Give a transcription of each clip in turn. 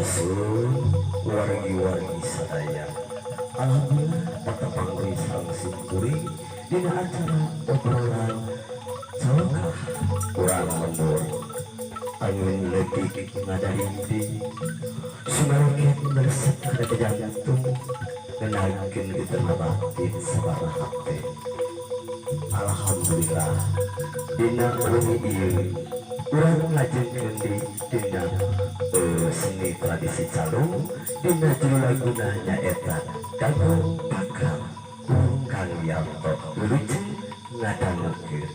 Sampurasun, wargi-wargi sadaya. Alhamdulillah, patepang deui sareng simkuring dina acara obrolan Calokah Urang Lembur. Angin leutik ngadarinding, sumaroket meresep kana jantung, ngenalkeun geterna batin sabaraha hate. Alhamdulillah, dina wengi ieu urang ngajengkeun di dina seni tradisi calung, dina judul laguna nyaeta Dagong Pakal ku Kang Yanto. Wilujeng ngadangukeun.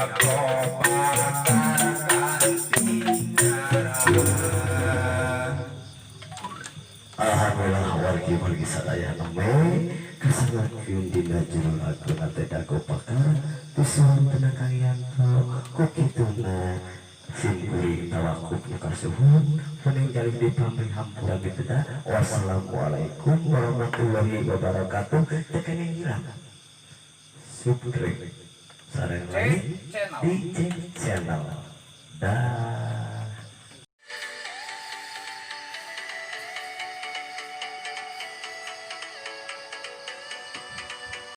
Dago pakar kanthi ngaran. Alhamdulillah, wargi-wargi sadaya, nembe kasangakeun dina jero laguna teh Dago Pakar ti Kang Yanto. Ku kituna simkuring tawakup nu kasuhun, muning jalih dipamri hampura mituda. Wassalamualaikum warahmatullahi wabarakatuh. Teu kenging hilap subscribe sareng like Channel. di channel. Dah.